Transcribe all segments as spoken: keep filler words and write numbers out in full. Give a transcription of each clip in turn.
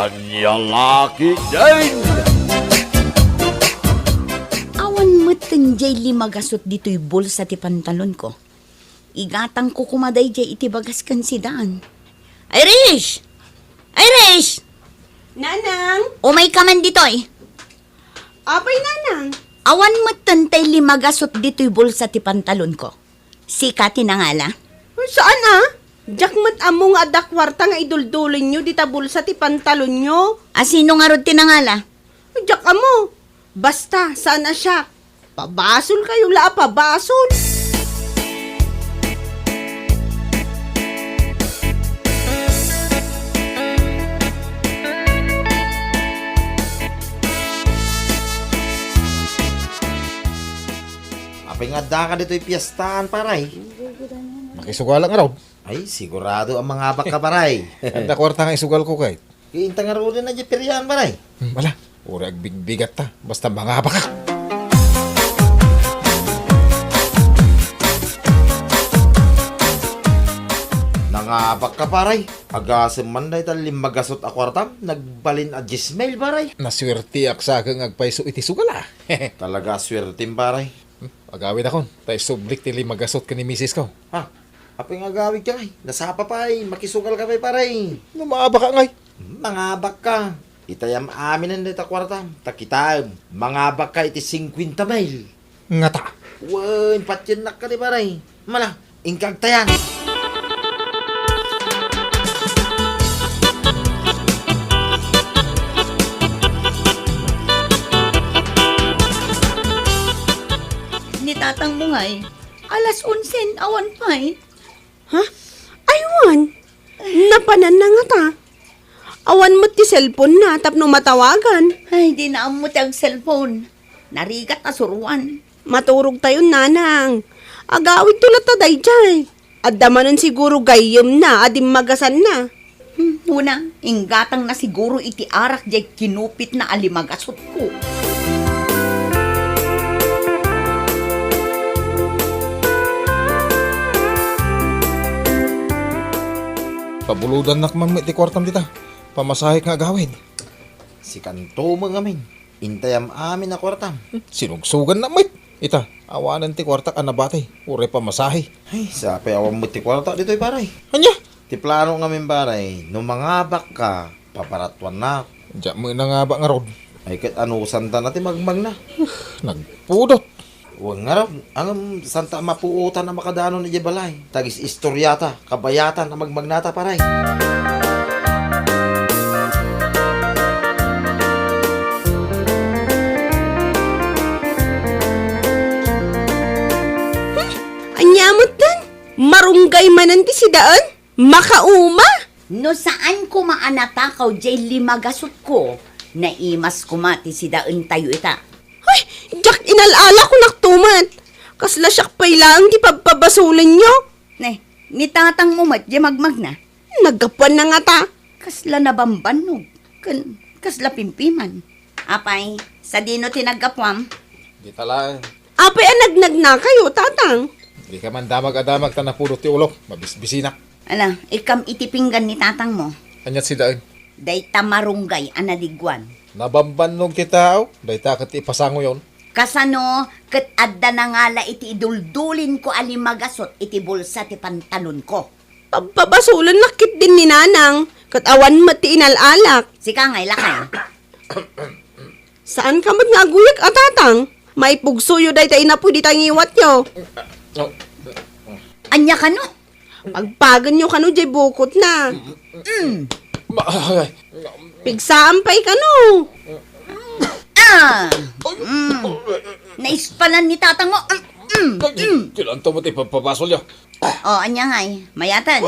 Ania la ketdin? Awan metten diay lima gasut ditoy bulsa ti pantalonko. Igatangko koma daydiay iti bagas ken si Dan. Irish! Irish! Nanang! Umayka man ditoy. Apay, Nanang? Awan metten tay lima gasut ditoy bulsa ti pantalonko. Sika ti nangala? Saan a? Diak met ammo nga adda kuarta nga iduldulenyo dita bulsa ti pantalonyo. A, sino ngarud ti nangala? Diak ammo. Basta, saan a siak. Pabasolkayo la a pabasol. Apay nga addaka ditoy piestaan, paray? Makisugalak ngarud. Ay, sigurado a mangabakka, paray. Adda kuarta nga isugalko kay. Inta ngaruden a di pirian, paray. Hmm, ala, uray agbigbigatta. Basta mangabakka. Nangabakka, paray. Agasem man dayta lima gasut a kuartam, nagbalin a dies mil, paray. Nasuerteak sa nga agpayso iti sugal, a. Talaga a suertem, paray. Hmm, agawidakon, ta isublik ti lima gasut ken ni misis ko. Ha? Apay nga agawidka ngay? Nasapa pay, makisugalka pay, paray. No maabakka ngay? Hmm, mangabakka. Itayam aminen dayta kuartam, ta kitaem, mangabakka iti singkuenta mil. Ngata? Wen, patiennakka di, paray. Mala, inka agtayan. Ni tatangmo ngay, alas onse, awan pay. Ha? Ay, wen. Napananna ngata. Awan met ti cellphone-na tapno matawagan. Ay, dina ammo ti ag-cellphone. Narigat a suruan. Maturogtayon, Nanang. Agawidto latta daydiay. Adda manen siguro gayyemna a dimmagasanna. Hmm, una, inggatangna siguro iti arak diay kinupitna a lima gasutko. Pabulodannak man met ti kuartam dita. Pamasahek nga agawid. Sikanto met ngamin. Intayam amin a kuartam. Sinugsugannak met. Ita, awanen ti kuartak a nabati. Uray pamasahe. Ay, sapay awan met ti kuarta ditoy, paray. Ania? Ti plano ngamin, paray, no mangabakka, paparatuannak. Diak met nangabak ngarud. Ay, ket anusanta na ti magmagna. Nagpudot. Wen ngarud, ngem santa a mapuotan a makadanon idiay balay. Tagis-istoriata, kabayatan a magmagnata, paray. Hmm? Ania metten? Marunggay manen ti sidaen? Makauma? No saan koma a natakaw diay lima gasutko, naimas koma ti sidaentayo ita. Ay, diak inal-ala, kunak to met. Kasla siak pay laeng ti pabpabasolenyo. Ne, ni tatangmo met diay magmagna. Naggapuanna ngata. Kasla nabambannog, ken kasla pimpiman. Apay, sadino ti naggapuam? Dita laeng. Apay a nagnagnakayo, tatang? Dika man damag a damag ta napudot ti ulok, mabisbisinak. Ala, ikkam iti pinggan ni tatangmo. Ania ti sidaen? Dayta marunggay a nadigguan. Nabambannog ti tao, dayta ket ti ipasangoyon. Kasano ket adda nangala iti iduldulinko a lima gasut iti bulsa ti pantalonko? Pabpabasolennak ketdin ni nanang, ket awan met ti inal-alak. Sika ngay, lakay. Saanka met nga aguyeg a tatang? Maipugsoyo dayta inapuy dita ngiwatyo. Ania kano? Pagpagenyo kano diay bukotna. Mm. Pigsaan pay kano. Ah! Mm. Naispalan ni tatang mo. Mm, mm, mm. Kailangan to mo ti pagpabasolyo. O, ania ngay, mayaten.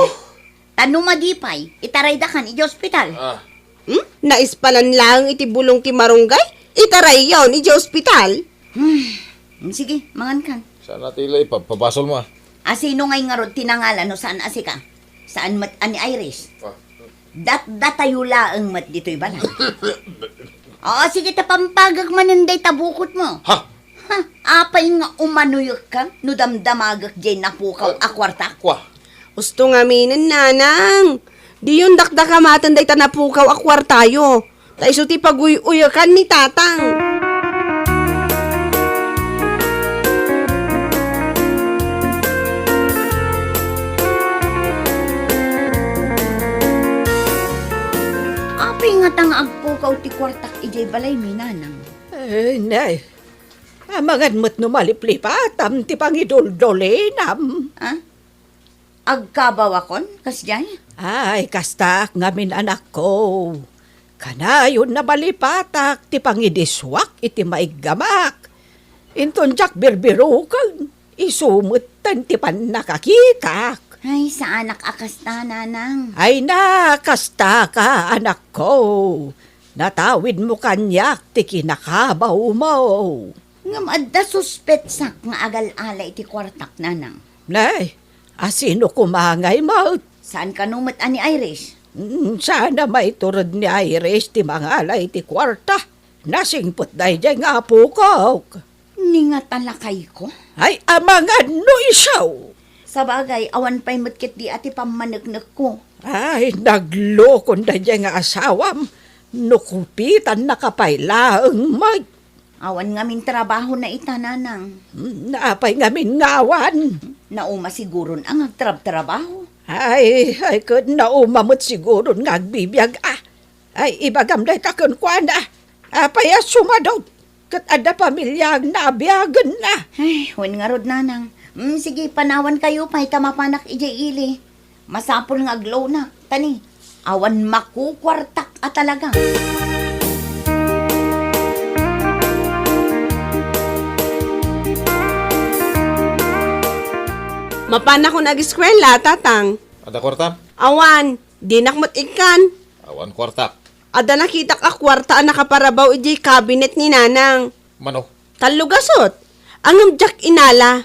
Ta no madi pay, itarayda kan idiay ospital. Ah. Hmm? Naispalan laeng iti bulong ti marunggay? Itarayyon idiay ospital? Hmm. Sige, mangan kan. Saan a ti la ipabpabasol mo, ah? A, sino ngay ngarud ti nangala no saan a sika? Saan met a ni Iris? Ah. Datdatayo laeng met ditoy balay. Oo, sige, ta pampagek manen dayta bukot mo. Ha? Ha? Apay nga umanuyek ka no damdamagek diay napukaw a kuarta? Kua. Usto ngaminen, nanang. Diyon dakdakamaten dayta napukaw a kuartayo, ta isu ti paguy-uyekan ni Tatang. Apay ngata nga agpukaw ti kuartak idiay balaymi, Nanang? Eh, nay, amangan met no maliplipatam ti pangiduldulinam. Ah? Agkabawakon, kasdiay? Ay, kastak ngamin, anakko. Kanayon a malipatak ti pangidisuak iti maiggamak. Inton diak birbiruken, isu metten ti pannakakitak. Ay, saanak a kasta, Nanang. Ay na, kastaka, anakko. Natawidmo kaniak ti kinakabawmo. Ngem adda suspetsak nga agal-ala iti kuartak, Nanang. Nay, asino koma ngay met? Saan kano met a ni Iris? Mm, saan a maitured ni Iris ti mangala iti kuarta. Nasingpet daydiay nga apokok. Ni ngata lakayko? Ay, amangan no isu. Sabagay, awan pay met ketdi a ti pammaneknekko. Ay, naglokon daydiay nga asawam. No kupitannaka pay laeng met. Awan ngamin trabahona ita, Nanang. Hmm, apay ngamin nga awan? Nauma siguron a nga agtrabtrabaho. Ay, ay, ket nauma met siguron nga agbibiag, ah. Ay, ibagam dayta kenkuana. Apay a sumadot? Ket adda pamiliana a biagenna. Ay, wen ngarud, Nanang. Hmm, sige, panawankayo pay ta mapanak idiay ili. Masapul nga agloanak, ta ni, awan makukuartak a talaga. Mapanakon ageskuela, Tatang. Adda kuartam? Awan, dinak met ikkan. Awan kuartak. Adda nakitak a kuarta a nakaparabaw idiay kabinet ni Nanang. Mano? Tallo gasut. Ngem diak inala.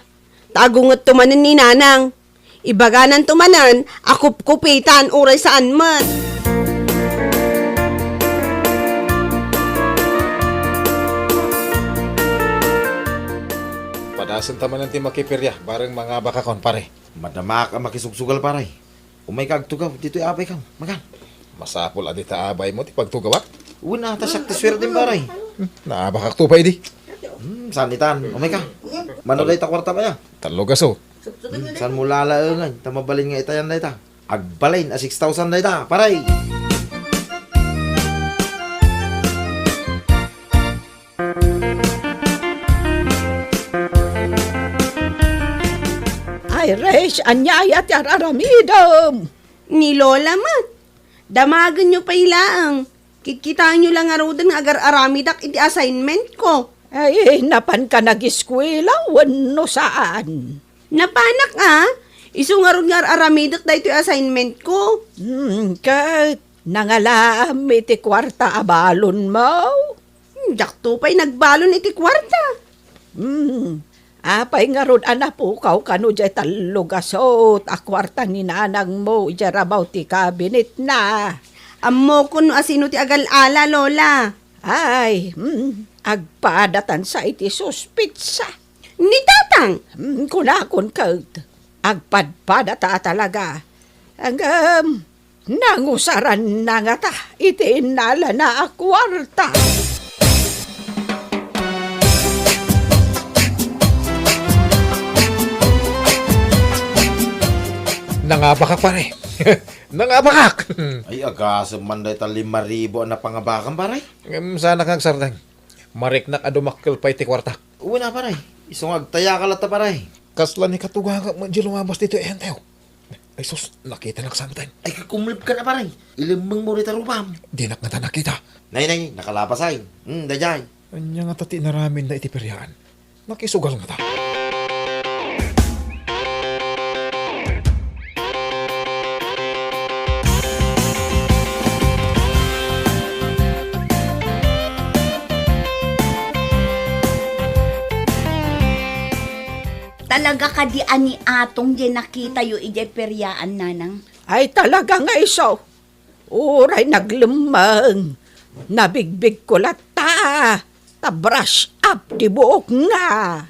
Ta agungetto manen ni Nanang. Ibagananto manen a kupkupitan uray saan met. Padasenta manen ti makiperia, bareng mangabakakon, pare. Madamaak a makisugsugal, pare. Umayka agtugaw ditoy abaykam. Makan. Masapul a dita abaymo ti pagtugawak? Wen a, ta siak ti suertem, pare. Hmm, naabakakto pay di. Hmm, saan itan. Umayka. Mano dayta kuartam aya? Tallo gasut. Hmm, saanmo lalaengen ta mabalin nga itayan dayta? Agbalin a six thousand dayta, pare. Ay, Res, ania aya ti ar-aramidem? Ni Lola met. Damagenyo pay laeng. Kitkitaenyo la ngaruden nga agar-aramidak iti assignment ko. Ay, napanka nageskuela wenno saan? Napanak a. Isu ngarud nga ar-aramidek daytoy assignment ko. Hmm, ket nangalaam iti kuarta a balonmo? Diakto pay nagbalon iti kuarta. Hmm, apay ngarud a napukaw kano diay tallo gasut a kuarta ni nanangmo idiay rabaw ti kabinetna? Ammokon no asino ti agal-ala, Lola. Ay, hmm, agpadatan sa iti suspitsa. Ni Tatang! Hmm, kunakon ket, agpadpadata a talaga. Ngem, nangusaranna ngata iti innalana a kuarta. Nangabakak, pare. Nangabakak. Ay, agasem man dayta lima ribu a napangabakam, pare. Ngem, saanak nga agsardeng. Mariknak a dumakkel pay ti kuartak. Wen a, pare. Isu nga agtayaka latta, pare. Kasla ni katugangak met di lumabas ditoy, Entew. Ay sus, nakitanak santen. Ay, kakumleb ka na, pare. Ilemmengmo dita rupam. Dinak ngata nakita. Nay, nay, nakalabas ay. Hmm, daydiay. Ania ngata ti inaramidna iti periaan? Nakisugal ngata. Talaga kadi a ni Atong diay nakitayo idiay periaan, Nanang? Ay, talaga nga isu. Uray naglemmeng, nabigbigko latta, ta brush up ti buokna.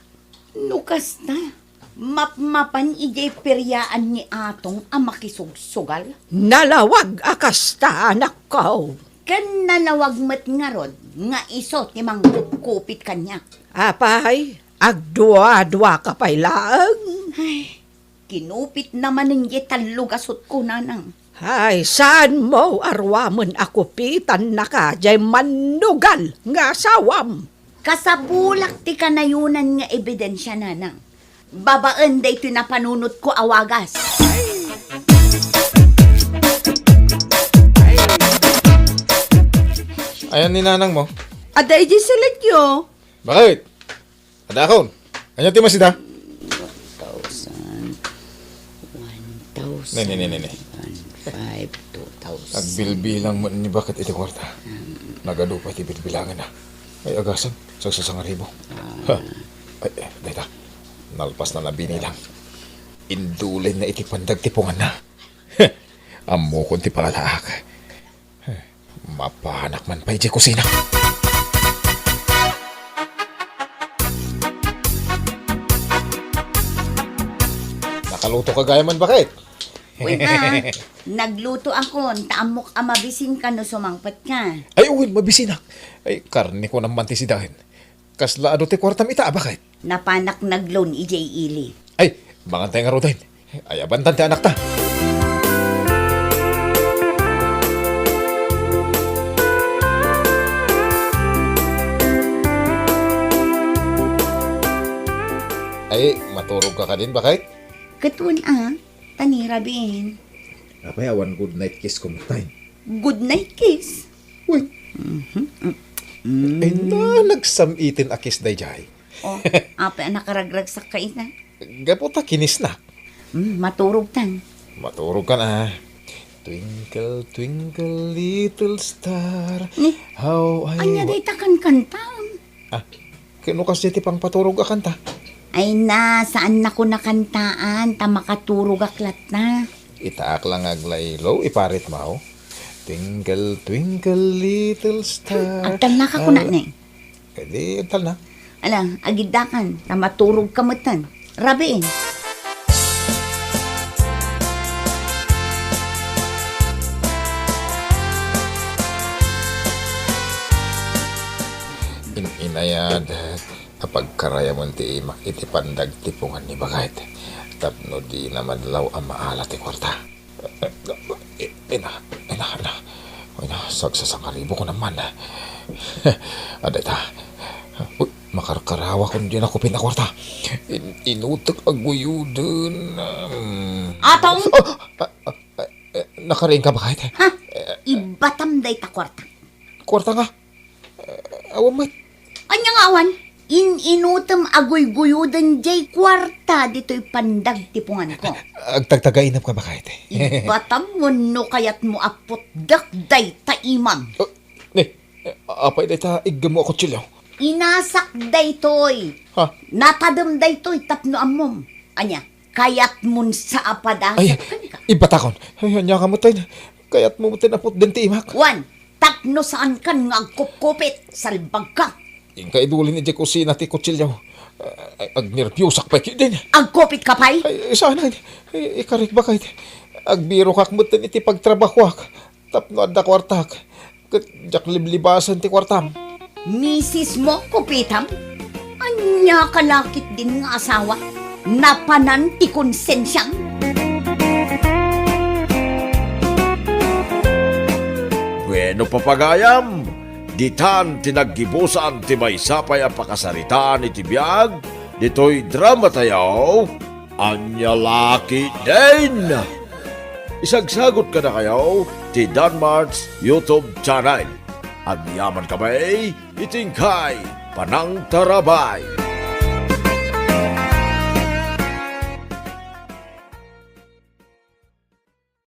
No kasta, Mapmapan idiay periaan ni Atong a makisugsugal. Nalawag a kasta, anakko. Ken nalawag met ngarud nga isu ti mangkupkupit kaniak. Apay, agduadua ka pay laeng? Ay, kinupitna manen diay tallo gasutko, nanang. Ay, saanmo a ruamen a kupitannaka diay mannugal nga asawam? Kasapulak ti kanayonan nga ebidensia, nanang. Babaen daytoy napanunotko a wagas. Ayan ni nanang mo. Adda idiay silidyo. Bakit? Adakon. Ania ti masida? One thousand. One thousand. Ne, ne, ne, ne, ne. One, five, two thousand. Agbilbilang met ni Bakit iti kuarta. Nagadu pay ti bilbilanganna. Ay, agasem, sagsasangaribo. Ah. Ha. Ay, eh, dayta. Nalpas na nabinilang. Indulen na iti pandagtipunganna. Ammokon ti pangalaak. Mapanak man pay idiay kusina. Nakaluto ka gayam, Bakit? Wen a, naglutoakon, ta ammok a mabisinka no sumangpetka. Ay, wen, mabisinak. Ay, karneko naman ti sidaen. Kasla adu ti kuartam ita, Bakit? Napanak nag-loan idiay ili. Ay, mangantay ngaruden. Ayabantan ti anakta. Ay, maturogka kadin, Bakit? Ket wen a, ta ni rabiin. Apay, awan good night kiss ko met tay? Good night kiss? Uy. Mhm. Mm. Ay na, nagsam-iten a kiss daydiay. Oh, apay a nakaragragsakka ita? Gapu ta kinisnak. Mm, maturogtan. Maturogkan a. Twinkle, twinkle, little star, ni, how I ania wa- dayta kankantam? Ah, ket no kasdi ti pangpaturog a kanta? Ay na, saannakon a kantaan, ta makaturogak latta. Itaak la nga aglaylo, iparitmo. Twinkle, twinkle, little star. Hmm, agtalnaka kuna, ah, Neng. Ket di, agtalna. Ala, agiddakan, ta maturogka metten. Rabiin. In-, inayadak a pagkarayamon ti imak iti pandagtipungan ni Bakit, tapno dina madlaw a maala ti kuarta. Ina, ina, ina. Ina, sagsasangaribo ko naman. Adda ita. Uy, makarkarawakon diay nakupit a kuarta. In-, inutek a guyuden. Um. Atong! Ah, ah, ah, eh, nakariingka, Bakit? Ha? Ibatam dayta kuarta. Kuarta nga? Eh, awan met. Ania nga awan? In-inutem a guyguyuden diay kuarta ditoy pandagtipunganko. Agtagtagainepka, Bakit? Ibatam wenno kayatmo a putdek dayta imam. Oh, ni, eh, apay dayta iggemmo a kutsilio? Inasak daytoy. Ha? Natadem daytoy tapno ammom. Ania, kayatmon sa a padasek kenka? Ay, ibatakon. Ay, ania ka met tay? Kayatmo met a putden ti imak? Wen, tapno saankan nga agkupkupit, salbagka. Inka idulen idiay kusina ti kutsilio. Ay, agnerbiusak pay ketdin. Agkupitka pay? Ay, saan ay? Ay, ikarik, Bakit. Agbirokak metten iti pagtrabahoak tapno adda kuartak. Ket diak liblibasen ti kuartam. Misismo, kupitam? Ania ka la ketdin nga asawa? Napanan ti konsensiam? Bueno, papagayam, ditan ti naggibusan ti maysa pay a pakasaritaan iti biag ditoy dramatayo. Ania la ketdin? Isagsagot kadakayo ti Danmart's YouTube channel. Agyamankami iti inkay panangtarabay.